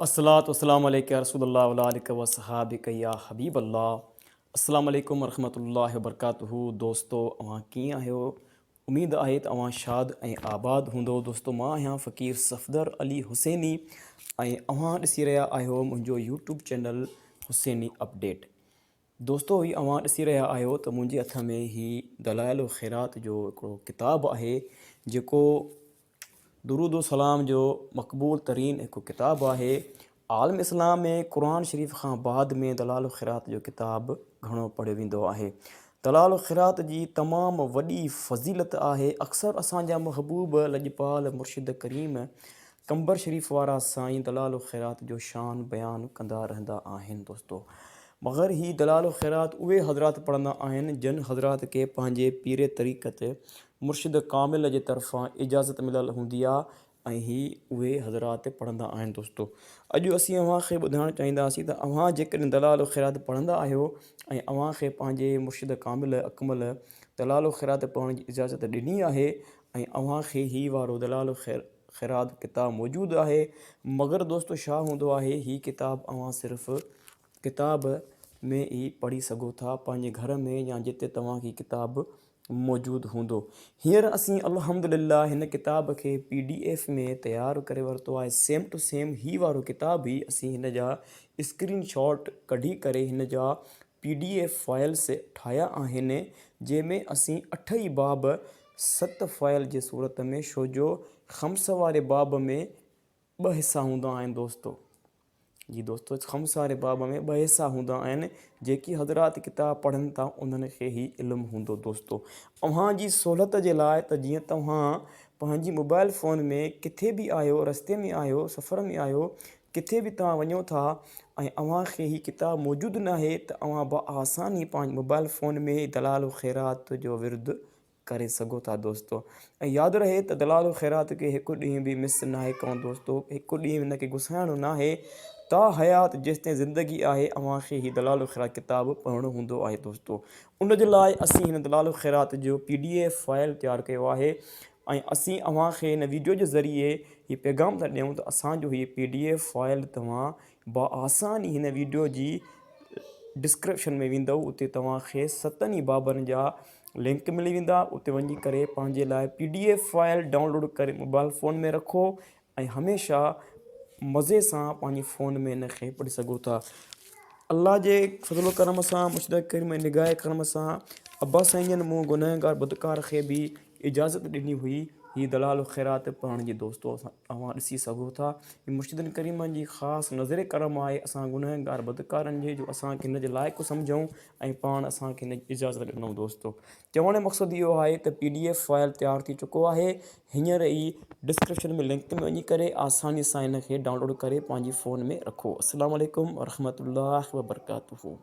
الصلوة والسلام عليک يا رسول الله وعلي آلک وصحابک يا حبيب الله السلام عليڪم ورحمة الله وبرڪاته دوستو اوهان ڪيئن آهيو اميد آهي ته اوهان شاد ۽ آباد هوندو دوستو مان آهيان فقير صفدر علي حسيني ۽ اوهان ڏسي رهيا آهيو منهنجو يوٽيوب چينل حسيني اپڊيٽ دوستو هي اوهان ڏسي رهيا آهيو ته منهنجي هٿ ۾ هي دلائل الخيرات جو هڪڙو ڪتاب آهي جيڪو درود و سلام جو مقبول ترين هڪ ڪتاب آهي عالم اسلام ۾ قرآن شريف کان بعد ۾ دلائل الخيرات جو ڪتاب گهڻو پڙهيو ويندو آهي دلائل الخيرات جي تمام وڏي فضيلت آهي اڪثر اسان جا محبوب لڄپال مرشد ڪريم قمبر شريف وارا سائين دلال الخيرات جو شان بيان ڪندا رهندا آهن دوستو مگر هي دلال الخيرات اهي حضرات پڙهندا آهن جن حضرات کي پنهنجي پير طريقت مرشد ڪامل جي طرفان اجازت مليل هوندي آ ۽ هي اهي حضرات پڙهندا آهن دوستو اڄ اسين اوهان کي ٻڌائڻ چاهينداسين ته اوهان جيڪڏهن دلال الخيرات پڙهندا آهيو ۽ اوهان کي پنهنجي مرشد ڪامل اڪمل دلال الخيرات پڙهڻ جي اجازت ڏني آهي ۽ اوهان کي هي وارو دلال الخير خيرات ڪتاب موجود آهي مگر دوستو ڇا هوندو آهي هي ڪتاب اوهان صرف ڪتاب ۾ ئي پڙهي سگهو ٿا پنهنجي گهر ۾ يا جتي توهان کي ڪتاب موجود هوندو هينئر اسين الحمدلله هن ڪتاب کي پي ڊي ايف ۾ تيار ڪري ورتو آهي سيم ٽو سيم هي وارو ڪتاب ئي اسين هن جا اسڪرين شاٽ ڪڍي ڪري هن جا پي ڊي ايف فائلس ٺاهيا آهن جنهن ۾ اسين اٺ ئي باب ست فائل جي صورت ۾ شو جو خمس واري باب ۾ ٻه حصا هوندا آهن دوستو جي دوستو خمس واري باب ۾ ٻه حصا هوندا آهن جيڪي حضرات ڪتاب پڙهن ٿا انهن کي هي علم هوندو دوستو اوهان جي سهولت جي لاء ته جيئن توهان پنهنجي موبائل فون ۾ ڪٿي به آهيو رستي ۾ آهيو سفر ۾ آهيو ڪٿي به توهان وڃو ٿا ۽ اوهان کي هي ڪتاب موجود ناهي ته اوهان بآساني پنهنجي موبائل فون ۾ دلال الخيرات جو ورد ڪري سگهو ٿا دوستو ۽ ياد رهي ته دلال الخيرات کي هڪ ڏينهن به مس ناهي ڪرڻو دوستو هڪ ڏينهن هن کي گسائڻو ناهي تا حيات جيستائين زندگي آهي اوهان کي هي دلال الخيرات ڪتاب پڙهڻو هوندو آهي دوستو ان جي لاء اسين هن دلال الخيرات جو پي ڊي ايف فائل تيار ڪيو آهي ۽ اسين اوهان کي هن ويڊيو جي ذريعي هي پيغام ٿا ڏيون ته اسان جو هي پي ڊي ايف فائل توهان باآساني هن ويڊيو جي ڊسڪرپشن ۾ ويندؤ اتي توهان کي ستن ئي بابن جا لنڪ ملي ويندا اتي وڃي ڪري پنهنجي لاء P D F file download ڪري موبائل فون ۾ رکو ۽ هميشه مزي سان پنهنجي فون ۾ ان کي پڙهي سگهو ٿا الله جي فضل و ڪرم سان مرشد ڪريم جي نگاهه ڪرم سان ابا سائين جن مون گنهگار بدڪار کي به اجازت ڏني هئي هي دلال الخيرات پڙهڻ جي دوستو اوهان ڏسي سگهو ٿا هي مرشدن ڪريمن جي خاص نظر ڪرم آهي اسان گنهگار بدڪارن جي جو اسان کي هن جي لائق سمجهون ۽ پاڻ اسان کي هن جي اجازت ڏنو دوستو چوڻ جو مقصد اهو آهي ته پي ڊي ايف فائل تيار ٿي چڪو آهي هينئر ئي ڊسڪرپشن ۾ لنڪ ۾ وڃي ڪري آساني سان هن کي ڊائونلوڊ ڪري پنهنجي فون ۾ رکو السلام عليڪم ورحمة الله وبرڪاته.